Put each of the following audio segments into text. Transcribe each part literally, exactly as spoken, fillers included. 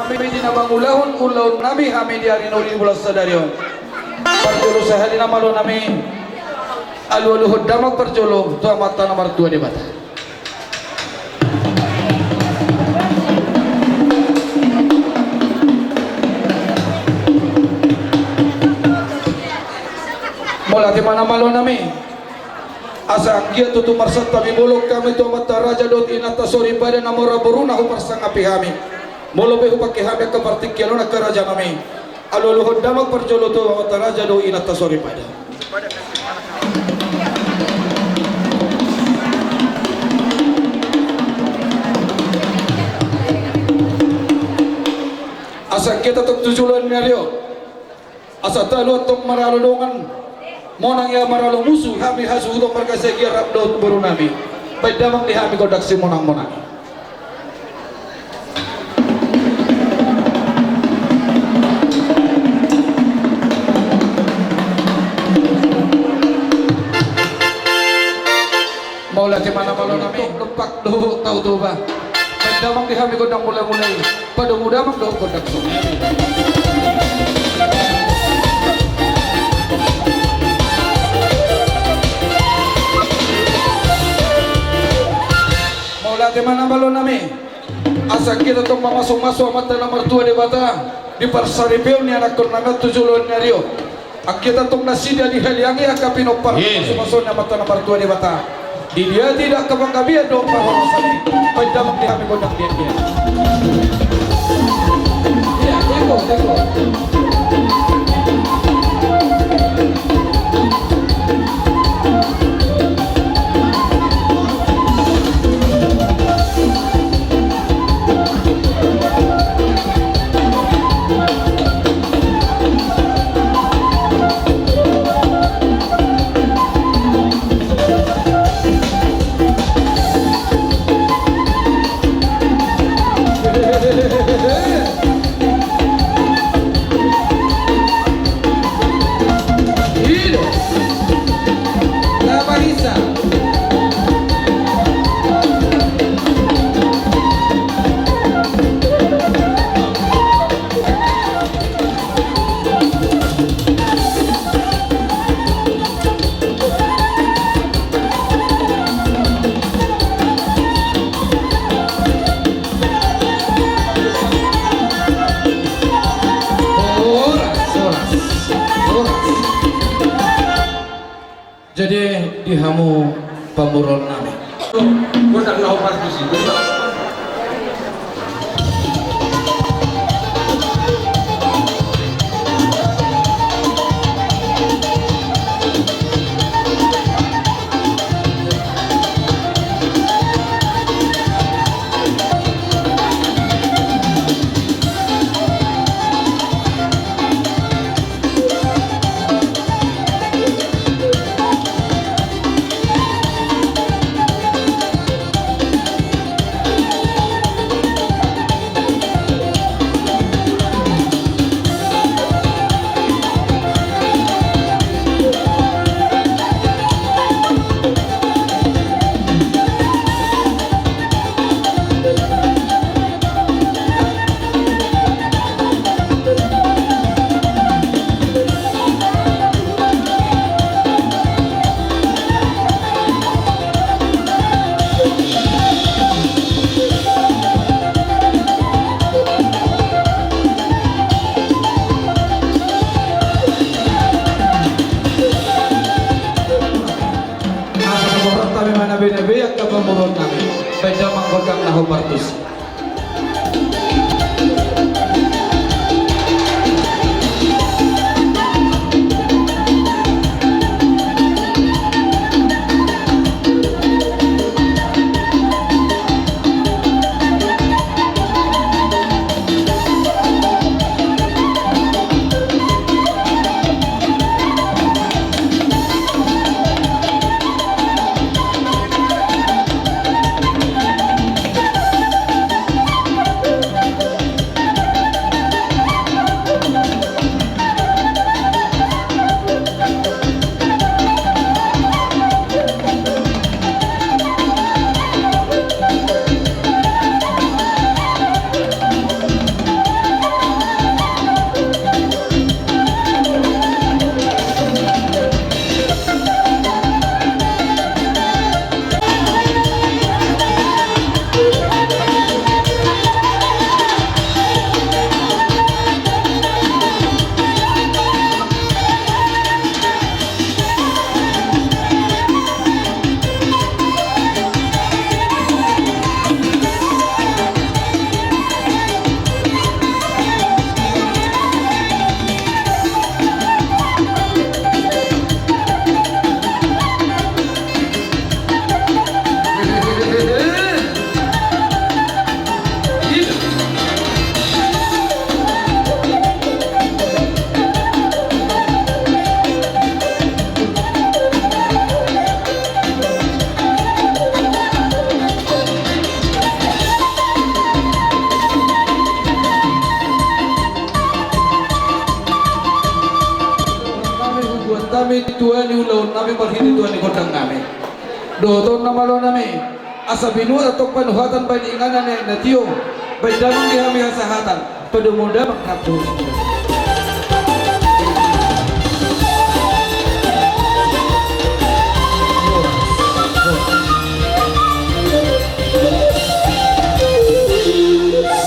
Hami di na mangulahon ulaon nami hami di ari na uli di bulan sadari on. Parjolo sahali na malo nami, alualuhon damang parjolo tu Amanta na martua Debata. Mauliate ma na malo nami. Asa anggiat tutu marsantabi bolon hami tu amanta raja dohot inanta soripada na mora boruna huparsangapi hami. Molo pe hupangke hami angka partingkian on angka raja nami, alualuhon damang parjolo tu amanta raja dohot inanta soripada. Asa anggiat tong tu joloan ni ari on. Asa talu antong maralo dongan, monang ia maralo musu, hami hasuhuton marga Siagian rap dohot boru nami. Baen damang di hami gondang simonang-monang. Mauliate ma na malo nami, dompak dohot Tao Toba. Baen damang di hami gondang mula-mula i. Padomu damang dohot gondang songon i. Mauliate ma na malo nami. Asa hita tong mamasu-masu Amanta na martua Debata di parsaripeon ni anakkon nami on tu joloan ni ari on. Anggiat tong nasida dihaliangi angka pinompar, iya, mamasu-masu ni Amanta na martua Debata. Didia tidak angka panggabean dohot parhorasan i. Baen damang di hami gondang didia. Iya, teko, teko. Horas, horas, horas. Jadi di hamu pamoruon nami. Gondang na horas di si. Tua ni ulaon nami marhite tua ni gondang nami. Dohot on na malo nami, asa binuat antong panuhatan baen inganan na tio, baen damang di hami hasahatan, padomu damang rap dohot.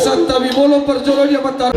Santabi bolon parjolo di amanta.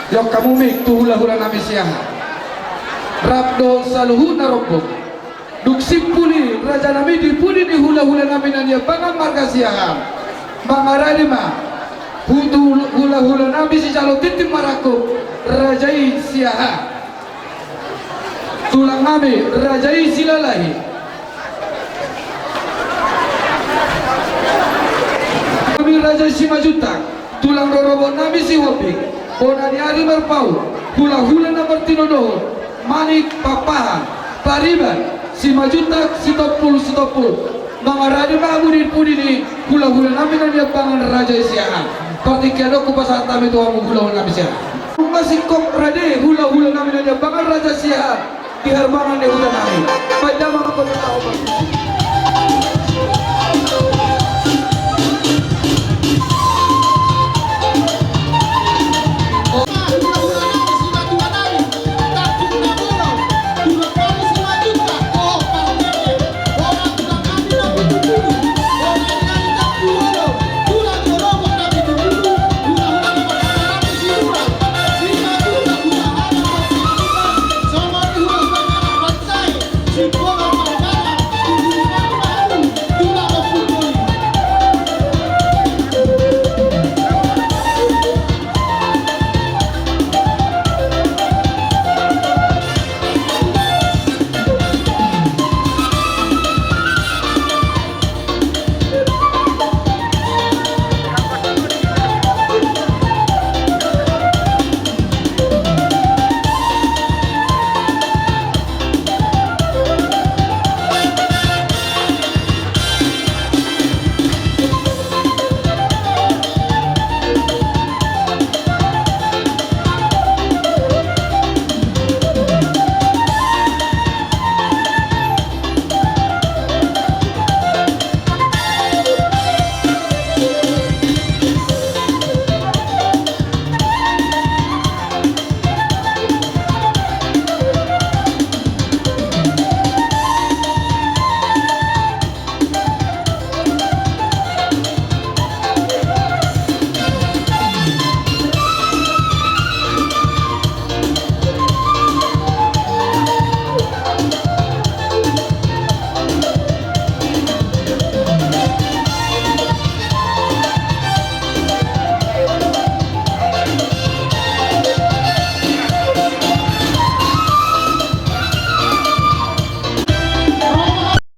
Jok hamu mik tu hula-hula nami Siahaan. Rap dohot saluhutna rombongan. Dung simpul i raja nami di pudi ni hula-hula nami na niambangan marga Siahaan, mangarade ma tu hula-hula nami sijalo tintin marangkup, raja i Siahaan. Tulang nami raja i Silalahi. Nami raja i Simanjuntak. Tulang rorobot nami Sihombing, bona ni ari marpaung, hula-hula na martinodohon, Manik, Pakpahan, Pariban, Simanjuntak, Sitompul, Sitompul. Mangarade ma hamu di pudi ni hula-hula nami na niambangan raja i Siahaan. Partingkian on hupasahat hami tu hamu hula-hula nami Siahaan. Masingkop rade hula-hula nami na niambangan raja Siahaan di harbangan ni huta nami. Baen damang ma hami.